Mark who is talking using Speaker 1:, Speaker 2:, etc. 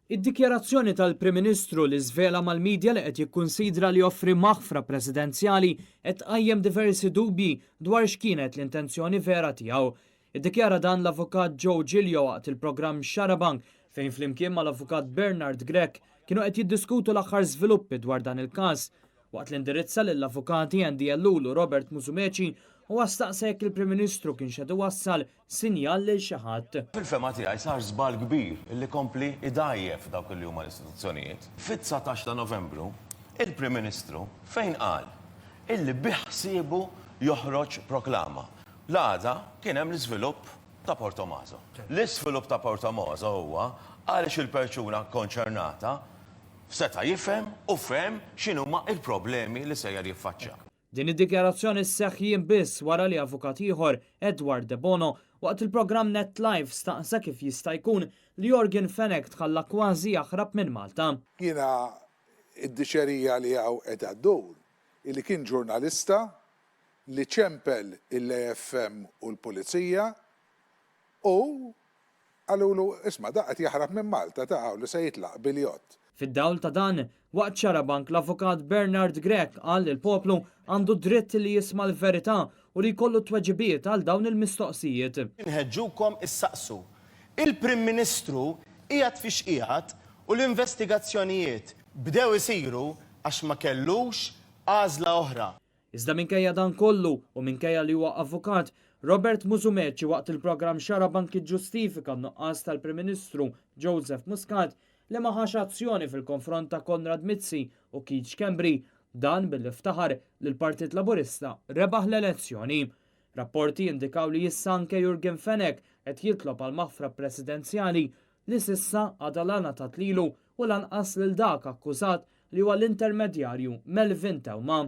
Speaker 1: Id-dikjarazzjoni tal-Prim Ministru li żvela mal-midja li qed jikkunsidra li joffri maħfra presidenzjali qed tqajjem diversi dubji dwar x'kienet l-intenzjoni vera tiegħu. Iddikjara dan l-Avukat Joe Giglio waqt il-programm Xarabank fejn flimkien mal-Avukat Bernard Grech kienu qed jiddiskutu l-aħħar żviluppi dwar dan il-każ. Waqt li indirizza lill-Avukati Andy Ellul u Robert Musumeci, huwa staqsa jekk il-Prim Ministru kienx qed iwassal sinjal lil xi ħadd.
Speaker 2: Fil-fehma tiegħi sar żball kbir li kompli jdgħajjef dawk li huma l-istituzzjonijiet. Fit-19 ta' Novembru, il-Prim Ministru fejn qal illi bi ħsiebu joħroġ proklama. L-għada kien hemm l-iżvilupp ta' Portomaso. L-iżvilupp ta' Portomaso huwa għaliex il-perċuna kkonċernata seta' jifhem u fehem x'inhuma l-problemi li sejjer jiffaċċja.
Speaker 1: Din id-dikjarazzjoni sseħħ jiem biss wara li avukat ieħor, Edward Debono, waqt il-programm Net Live staqsa kif jista' jkun li Yorgen Fenech tħalla kważi jaħrab minn Malta.
Speaker 3: Jiena d-diċerija li hawn qiegħda ddur hi li kien ġurnalista li ċempel il-AFM u l-Pulizija u qalulu isma' da qed jaħrab minn Malta ta' hawn li se jitlaq bil-jott.
Speaker 1: Fid-dawl ta' dan, waqt Xarabank l-Avukat Bernard Grech qal li l-poplu għandu dritt li jisma' l-verità u li jkollu t-tweġibiet għal dawn il-mistoqsijiet.
Speaker 4: Inħeġġukom issaqsu. Il-Prim Ministru qiegħed fiex qiegħed u l-investigazzjonijiet bdew isiru għax ma kellux għażla oħra.
Speaker 1: Iżda minkejja dan kollu, u minkejja li huwa avukat, Robert Musumeci waqt il-programm Xarabank iġġustifika n-nuqqas tal-Prim Ministru Joseph Muscat li ma ħax azzjoni fil-konfront ta' Konrad Mizzi u Keith Schembri, dan billi ftaħar li l-Partit Laburista rebaħ l-elezzjoni. Rapporti jindikaw li issa anke Yorgen Fenech qed jitlob għal maħfra presidenzjali li s'issa għadha la ngħatat lilu u lanqas lil dak akkużat li huwa l-intermedjarju Melvin Theuma.